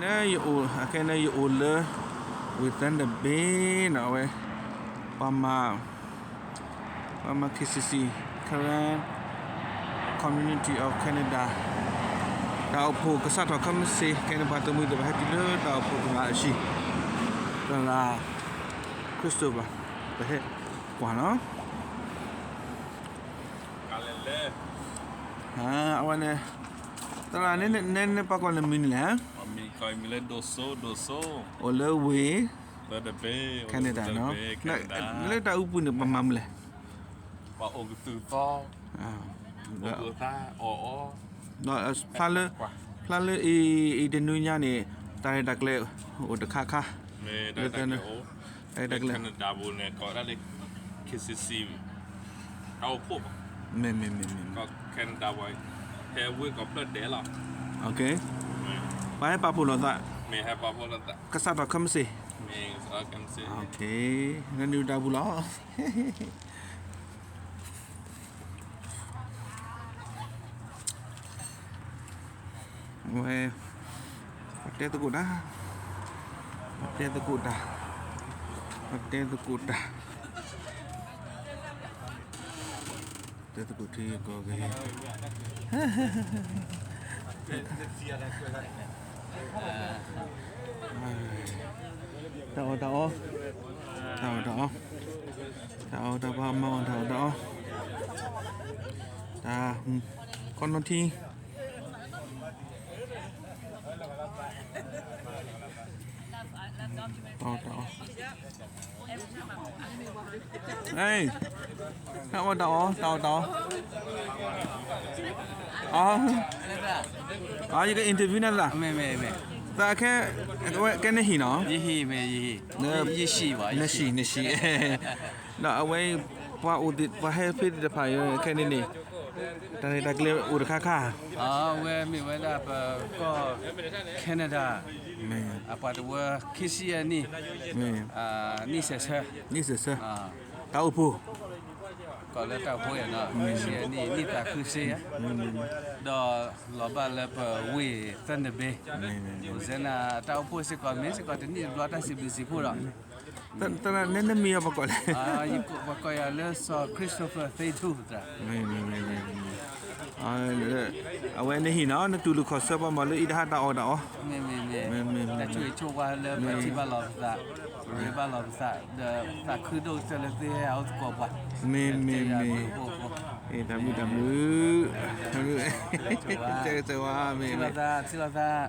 န့ၣ် ယအိၣ် အခဲန့ၣ် ယအိၣ်လၢ ဝ့ၢ်သၢနဘ့ၣ်နီၤ အဝဲ ပှၤမၤ ပှၤမၤ K C C, Karen Community of Canada တၢ်အိၣ်ဖှိၣ်ကစးထီၣ်ခဲမုၢ်ဆ့ၣ် ခဲန့ၣ် ပှၤတမှံၤသ့ၣ်တဖၣ်ဟဲတုၤလၢတၢ်အိၣ်ဖှိၣ်တဂၤအဟံၣ်, တဂၤ Christopher ပဟဲကွၢ်နီၤ အဝဲန့ၣ် သရၣ်န့ၣ် နပှၤကိးနမံၤန့ၣ်လဲၣ်, အိၣ်လၢဝ့ၢ် Canada နီၤ, လၢတၢ်အူပူၤန့ၣ် ပမၤမနုၤလဲၣ်, ပှၤအိၣ်ကသုၣ်သီ, အိၣ်ကသါအီၣ်အီ, ဒီးဖျါလၢ ဖျါလၢအံၤ အံၤတနွံညါန့ၣ် တၢ်ရဲၣ်တၢ်ကျဲၤအိၣ်တခါခါ, လၢ တၢ်ရဲၣ်တၢ်ကျဲၤ Canada ပူၤန့ၣ် ကိးဒၣ်လၢ K C C တၢ်အိၣ်ဖှိၣ်ဘၣ်, မ့ၢ်မ့ၢ်မ့ၢ်မ့ၢ် Canada ပူၤ ဟဲဝ့ၢ်ကီၢ်ဖျၢၣ်ဒဲးလီၤ, ပှၤဟဲပာ်ဖှိၣ်လိာ်သး, မ့ၢ်ဟဲပာ်ဖှိၣ်လိာ်သး, ကစးထီၣ်ခဲမုၢ်ဆ့ၣ်, မ့ၢ်ကစးထီၣ်ခဲမုၢ်ဆ့ၣ်, နနုၤတၢ်ပူၤလီၤ ဝဲ ပှၤတဲသကိးတၢ်, ပှၤတဲသကိးတၢ်, ပှၤတဲသကိးတၢ်, တဲသကိးထံကီၢ်ဂ့ၤ, တၢ်အီၣ်တၢ်အီ, တၢ်အီၣ်တၢ်အီ, တၢ်အီၣ်တၢ်ပှၤမၤအီၣ်တၢ်အီၣ်တၢ်အီ, တၢ် ခီနီထံ တၢ်အီၣ်တၢ်အီ, တၢ်အီၣ်တၢ်အီ, တၢ်အီၣ်တၢ်အီ, အီ ယက interview န့ၣ်သး, သးခဲ, ကဲနဟံၣ်နီၤ, နဟံၣ်, နဟံၣ်, ဒီးအဝဲ ပှၤအိၣ်သ့ၣ် ပှၤဟဲဖဲသ့ၣ်တဖၣ်အံၤ ခဲန့ၣ်န့ၣ် တၢ်ရဲၣ်တၢ်ကျဲၤအိၣ်တခါခါ, အဝဲမ့ၢ်ဝဲဒၣ်ပကီၢ် Canada အပှၤတဝၢ ခံဆံယဲၢ်နံၣ်, နံၣ်စဲးဆၢ, နံၣ်စဲးဆၢ, တၢ်အိၣ်ဖှိၣ်, ကီးလၢတၢ်အိၣ်ဖှိၣ်ယဲၢ်နီၤ, ခံဆံယဲၢ်နံၣ် နံၣ်သးခုစ့, ဒီးလီၤဘၣ်လၢပဝ့ၢ်သၢနဘ့ၣ်, အိၣ်စဲနၤ တၢ်အိၣ်ဖှိၣ်စ့ၢ်ကီး မ့ၢ်စ့ၢ်ကီးတနံၣ်တဘျီတၢ်စံးဘျုးစံးဖှိၣ်ဒီး သရၣ် နမံၤအီၤပကိးလဲၣ်, ပှၤကိးယၤလၢစီၤ Christopher သ့ထူသရၣ်, အဝဲနဟံၣ်နီၤ နတူၢ်လိာ်ခီၣ်ဆၢပှၤမၤလၢအံၤတဟါတၢ်အီၣ်တၢ်အီ, မ့ၢ်မ့ၢ်မ့ၢ်, တၢ်ဆိၣ်ဂ့ၤဆိၣ်ဝါလၢပထံၣ်ဘၣ်လီၤပသး, ပရ့ဘၣ်လီၤပသး, ဒီးသးခုဒိၣ်ကတၢၢ်လၢသုဟဲအိၣ်သကိးပှၤ, မ့ၢ်မ့ၢ်မ့ၢ်, တၢ်ဘျုးတၢ်ဘျုး, ဆိၣ်ဂ့ၤဆိၣ်ဝါ, မ့ၢ်မ့ၢ်, ထံၣ်လိာ်သး,